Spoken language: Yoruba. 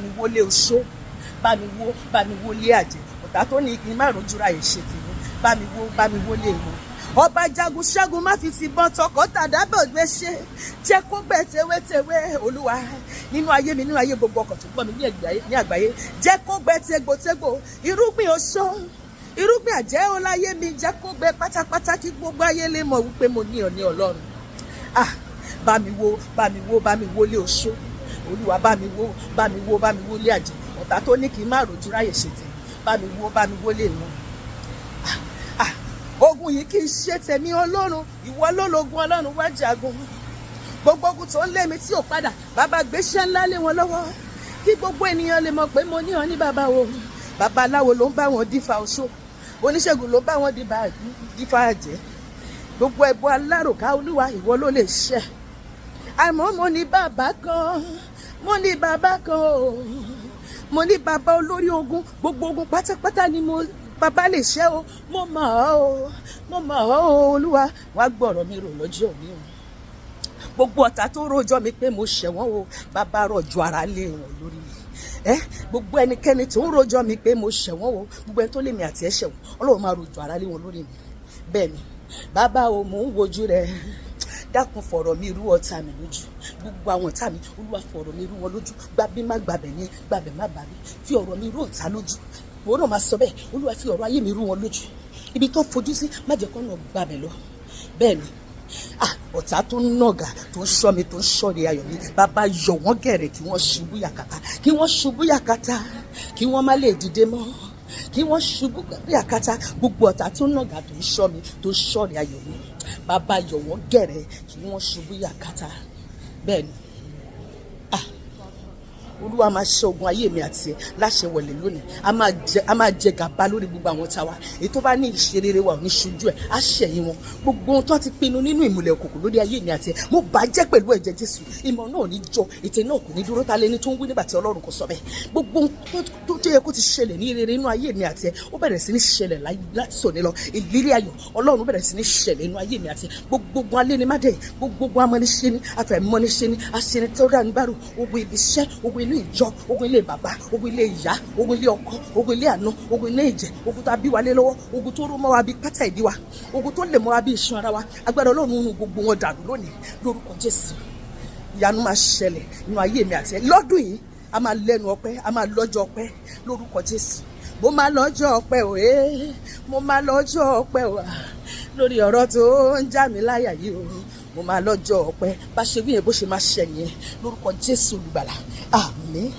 Mi wọlé oṣó, bá mi wó, bá mi wọlé àjẹ́. Ọ̀tá tó ní kí n má rojú ráyè ṣe tèmi, bá mi wó, bá mi wọlé wọn. Ọba jagun ṣẹ́gun, má fi ti bọ́n tọkọ tàdábọ̀ gbé ṣe, jẹ́ kó gbẹ tewétewé. Olúwa, nínú ayé mi, nínú ayé gbogbo ọkàn tó gbọ́ mi ní àgbáyé, jẹ́ kó gbẹ tegbòtegbò. Irúgbìn oṣó, irúgbìn àjẹ́ ọláyé mi, jẹ́ kó gbẹ pátápátá, kí gbogbo ayé lè mọ̀ wípé mo ní ọ ní Ọlọ́run. Ah, bá mi wó, bá mi wó, bá mi wọlé oṣó. Olúwa, bá mi wó, bá mi wó, bá mi wọlé àjẹ́. Ọ̀tá tó ní kí n má rojú ráyè ṣe tèmi, bá mi wó, bá mi wọlé wọn. Ah, ogun yìí kì í ṣe tèmi. Ọlọ́run, ìwọ ló lógun. Ọlọ́run, wá jagun. Gbogbo ogun tó ń lé mi tí ò padà, bàbá, gbéṣẹ́ ńlá lé wọn lọ́wọ́, kí gbogbo ènìyàn lè mọ̀ pé mo ní ọ ní bàbá o. Babaláwo ló ń bá wọn dífá oṣó, oníṣègùn ló ń bá wọn dífá àjẹ́, gbogbo ẹbọ aláròká. Olúwa, ìwọ ló lè ṣe. Àmọ́ mo ní bàbá kan, mo ní bàbá kan o, mo ní bàbá olórí ogun. Gbogbo ogun pátápátá ni mo bàbá lè ṣe o. Mo mọ̀ ọ́ o, mo mọ̀ ọ́ o. Olúwa, wàá gbọ́rọ̀ mi rò lọ́jọ́ mi o. Gbogbo ọ̀tá tó rojọ́ mi pé mo ṣẹ̀ wọ́n o, bàbá, rọ̀jò ara lé wọn lórí mi. Ẹ gbogbo ẹnikẹ́ni tó ń rojọ́ mi pé mo ṣẹ̀ wọ́n o, gbogbo ẹni tó lé mi àti ẹ̀ ṣẹ̀ wọ́n, Ọlọ́run máa rọ̀jò ara lé wọn lórí mi. Bẹ́ẹ̀ ni, bàbá o, mò ń wojú rẹ. Dákun, fọ̀rọ̀ mi rú ọ̀tá mi lójú. Gbogbo àwọn ọ̀tá mi, Olúwa, fọ̀rọ̀ mi rú wọn lójú. Gbàbí má gbàbẹ̀ ní gbàbẹ̀ má bàbí, fi ọ̀rọ̀ mi rú ọ̀tá lójú. Òun náà máa sọ bẹ́ẹ̀. Olúwa, fi ọ̀rọ̀ ayé mi rú wọn lójú. Ibi tó fojú sí, má jẹ́ kó náà gbàbẹ̀ lọ. Bẹ́ẹ̀ ni. Ah, ọ̀tá tó ń nàgà, tó ń ṣọ́ mi, tó ń ṣọ́ ní ayọ̀ mi, bàbá, yọ̀ wọ́n gẹ̀rẹ̀, kí wọ́n ṣubú yàkàtà, kí wọ́n ṣubú yàkàtà, kí wọ́n má lè dìde mọ́, kí wọ́n ṣubú yàkàtà. Gbogbo ọ̀tá tó ń nàgà, tó ń ṣọ́ mi, tó ń ṣọ́ ní ayọ̀ mi, bàbá, yọ̀ wọ́n gẹ̀rẹ̀, kí wọ́n ṣubú yàkàtà. Bẹ́ẹ̀ ni. Ah, Olúwa máa ṣe ogun ayé mi àti ẹ láṣẹ wọlé lónìí. A máa jẹ gàba lórí gbogbo àwọn táwa. Èyí tó bá ní ìṣerere wa ò ní ṣojú ẹ, á ṣẹ̀yìn wọn. Gbogbo ohun tó ti pinnu nínú ìmùlẹ̀ òkùnkùn lórí ayé mi àti ẹ, mo bà á jẹ́ pẹ̀lú ẹ̀jẹ̀ Jésù. Ìmọ̀ náà ò ní jọ, ètè náà kò ní dúró. Ta lẹni tó ń wí nígbà tí Ọlọ́run kò sọ bẹ́ẹ̀? Gbogbo ohun tó yẹ kó ti ṣẹlẹ̀ ní rere nínú ayé mi àti ẹ, ó bẹ̀rẹ̀ sí ní ṣẹlẹ̀ láti òní lọ. Ìlérí ayọ̀ Ọlọ́run bẹ̀rẹ̀ sí ní ṣẹlẹ̀ nínú ayé mi àti ẹ. Gbogbo alẹ́ ni má dẹ̀, gbogbo amọ́niṣe ni, àfẹ̀mọ́niṣe ni, aṣeni tó dá ní bárò, ogun ibi iṣẹ́, ogun inú ìjọ, ogun ilé bàbá, ogun ilé ìyá, ogun ilé ọkọ, ogun ilé àná, ogun ilé ìjẹ, ogun tó a bí wa lé lọ́wọ́, ogun tó ró mọ́ wa bí pátá ìdí wa, ogun tó lè mọ́ wa bí iṣan ara wa, agbára Ọlọ́run run gbogbo wọn dànù lónìí lórúkọ Jésù. Ìyanu máa ṣẹlẹ̀ nínú ayé mi àti ẹ lọ́dún yìí. A máa lẹ́nu ọpẹ́, a máa lọ́jọ́ ọpẹ́ lórúkọ Jésù. Mo máa lọ́jọ́ ọpẹ́ o, ee, mo máa lọ́jọ́ ọpẹ́ o lórí ọ̀rọ̀ tó ń já mi láyà yìí o. Mo máa lọ́jọ́ ọpẹ́. Bá ṣe wí yẹn, bó ṣe máa ṣẹ yẹn lórúkọ Jésù Olùgbàlà. Àmín.